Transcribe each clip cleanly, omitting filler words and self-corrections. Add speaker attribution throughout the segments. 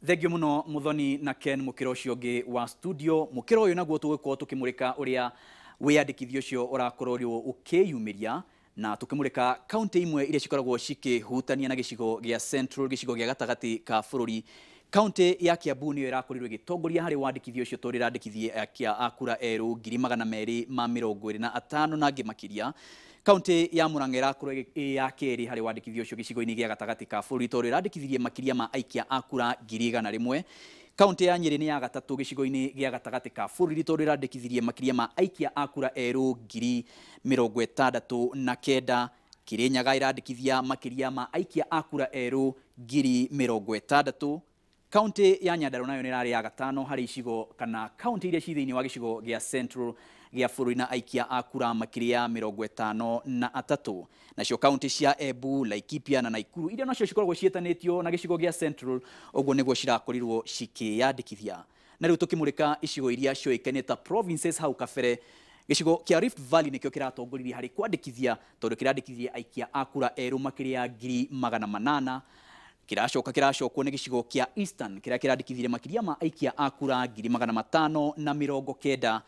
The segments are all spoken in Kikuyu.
Speaker 1: Thengiũ mũno Muthoni na Ken mũkĩra ũcio ũngĩ wa studio. Mũkĩra ũyũ naguo tũgũkorwo tũkĩmũrĩka ũrĩa wĩyandĩkithia ũcio ũrakorwo ũkĩyumĩria, na tũkĩmũrĩka kaunti imwe iria cikoragwo cikĩhutania na gĩcigo gĩa Central, gĩcigo gĩa gatagatĩ ka bũrũri. Kaunti ya Kiambu nĩyo ĩrakorirwo ĩgĩtongoria harĩ wandĩkithia ũcio tondũ ĩrandĩkithia aikia a kura erũ 225,000 na angĩ makĩria. Kaunti ya Murang'a ĩrakorwo ĩ ya kerĩ harĩ wandĩkithia ũcio gĩcigo-inĩ gĩa gatagatĩ ka bũrũri tondũ ĩrandĩkithirie makĩria ma aikia a kura 100,000. Kaunti ya Nyeri nĩ ya gatatũ gĩcigo-inĩ gĩa gatagatĩ ka bũrũri tondũ ĩrandĩkithirie makĩria ma aikia a kura erũ 69,000. Kirinyaga ĩrandĩkithia makĩria ma aikia a kura erũ 60,000. Kaunti ya Nyandarua nayo nĩ ĩrarĩ ya gatano harĩ icigo kana kaunti iria ci thĩinĩ wa gĩcigo gĩa Central gĩa bũrũri na aikia a kura makĩria 53. Nacio kaunti cia Embu, Laikipia na Nakuru iria nacio cikoragwo ciĩtanĩtio na gĩcigo gĩa Central, ũguo nĩguo cirakorirwo cikĩyandĩkithia. Na rĩu tũkĩmũrĩka icigo iria cioĩkaine ta provinces hau kabere, gĩcigo kĩa Rift Valley nĩkĩo kĩratongoririe harĩ kwandĩkithia tondũ kĩrandĩkithia aikia a kura erũ makĩria 800,000. Kĩracoka kĩracokwo nĩ gĩcigo kĩa Eastern kĩrĩa kĩrandĩkithirie makĩria ma aikia a kura 590,000.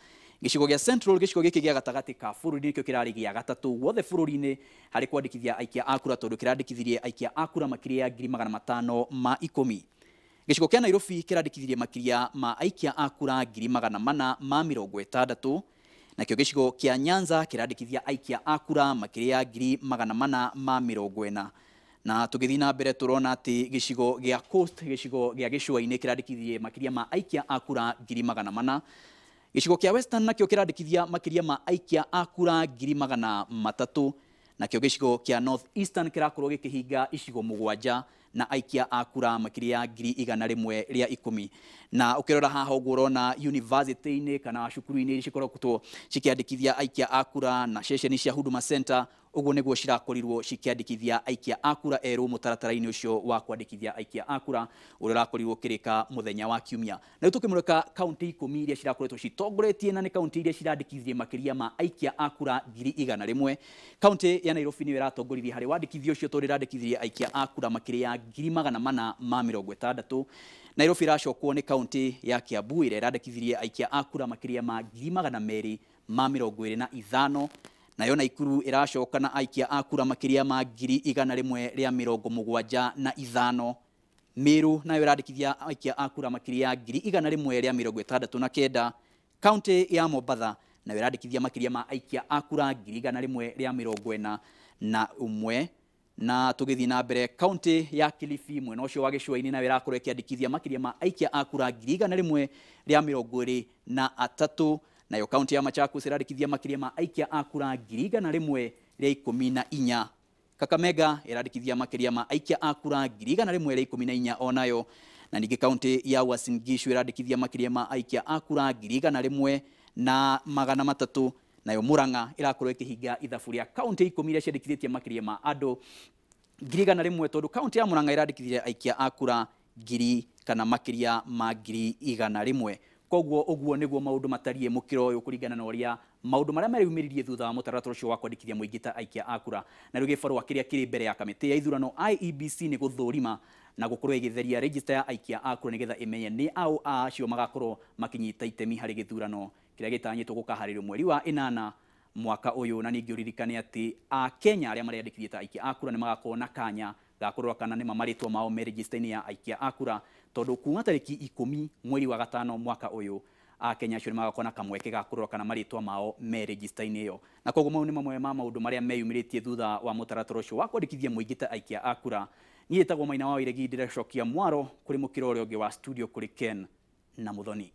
Speaker 1: Gĩcigo gĩa Central, gĩcigo gĩkĩ gĩa gatagatĩ ka bũrũri nĩkĩo kĩrarĩ gĩa gatatũ guothe bũrũri-inĩ harĩ kwandĩkithia aikia a kura tondũ kĩrandĩkithirie aikia a kura makĩria ya 510,000. Gĩcigo kĩa Nairobi kĩrandĩkithirie makĩria ma aikia a kura 460,000. Nakĩo gĩcigo kĩa Nyanza kĩrandĩkithia aikia a kura makĩria ya 440,000. Na tũgĩthiĩ na mbere tũrona atĩ gĩcigo gĩa Coast, gĩcigo gĩa gĩcũa-inĩ kĩrandĩkithirie makĩria ma aikia a kura 400,000. Gĩcigo kĩa Western nakĩo kĩrandĩkithia makĩria ma aikia a kura 300,000. Nakĩo gĩcigo kĩa North Eastern kĩrakorwo gĩkĩhinga icigo 7 na aikia a kura makĩria ya 110,000. Na ũkĩrora haha ũguo ũrona university-inĩ kana cukuru-inĩ iria cikoragwo cikĩandĩkithia aikia a kura na ceceni cia Huduma Center, ũguo nĩguo cirakorirwo cikĩandĩkithia aikia a kura erũ mũtaratara-inĩ ũcio wa kwandĩkithia aikia a kura ũrĩa ũrakorirwo ũkĩrĩka mũthenya wa kiumia. Na rĩu tũkĩmũrĩka kaunti 10 iria cirakoretwo citongoretie na nĩ kaunti iria cirandĩkithirie makĩria ma aikia a kura 100,000. Kaunti ya Nairobi nĩyo ĩratongoririe harĩ wandĩkithia ũcio tondũ ĩrandĩkithirie aikia a kura makĩria ya 460,000. Nairobi ĩracokwo nĩ kaunti ya Kiambu ĩrĩa ĩrandĩkithirie aikia a kura makĩria ma 225,000. Nayo Nakuru ĩracoka na aikia a kura makĩria ma 175,000. Meru nayo ĩrandĩkithia aikia a kura makĩria ya 169,000. Kaunti ya Mombatha nayo ĩrandĩkithia makĩria ma aikia a kura 141,000. Na tũgĩthiĩ na mbere kaunti ya Kilifi mwena ũcio wa gĩcũa-inĩ nayo ĩrakorwo ĩkĩandĩkithia makĩria ma aikia a kura 123,000. Nayo kaunti ya Machakos ĩrandĩkithia makĩria ma aikia a kura 114,000. Kakamega ĩrandĩkithia makĩria ma aikia a kura 114,000 onayo. Na ningĩ kaunti ya Uasin Gishu ĩrandĩkithia makĩria ma aikia a kura 1,300. Nayo Murang'a ĩrakorwo ĩkĩhinga ithabu rĩa kaunti 10 iria ciandĩkithĩtie makĩria ma andũ 100,000 tondũ kaunti ya Murang'a ĩrandĩkithirie aikia a kura 1,000 kana makĩria ma 100,000. Koguo ũguo nĩguo maũndũ matariĩ mũkĩra ũyũ kũringana na ũrĩa maũndũ marĩa mareyumĩririe thutha wa mũtaratara ũcio wa kwandĩkithia mũingĩ ta aikia a kura. Na rĩu gĩbarũa kĩrĩa kĩrĩ mbere ya kamĩtĩ ya ithurano IEBC nĩ gũthũrima na gũkorwo ĩgĩtheria register ya aikia a kura nĩgetha ĩmenye nĩ ao acio magakorwo makĩnyita itemi harĩ gĩthurano kĩrĩa gĩtanyĩtwo gũkaharĩrio mweri wa 8 mwaka ũyũ. Na ningĩ ũririkane atĩ Akenya arĩa mareyandĩkithia ta aikia a kura nĩ magakorwo na kanya ga kũrora kana nĩma marĩtwa mao me register-inĩ ya aikia a kura tondũ kuma tarĩki 10 mweri wa 5 mwaka ũyũ Akenya acio nĩ magakorwo na kamweke ga kũrora kana marĩtwa mao me register-inĩ ĩyo. Na koguo mau nĩ mamwe ma maũndũ marĩa meyumĩrĩtie thutha wa mũtaratara ũcio wa kwandĩkithia mũingĩ ta aikia a kura. Niĩ njĩtagwo Maina wa Wairegi, ndĩracokia mwaro kũrĩ mũkĩra ũrĩa ũngĩ wa studio kũrĩ Ken na Muthoni.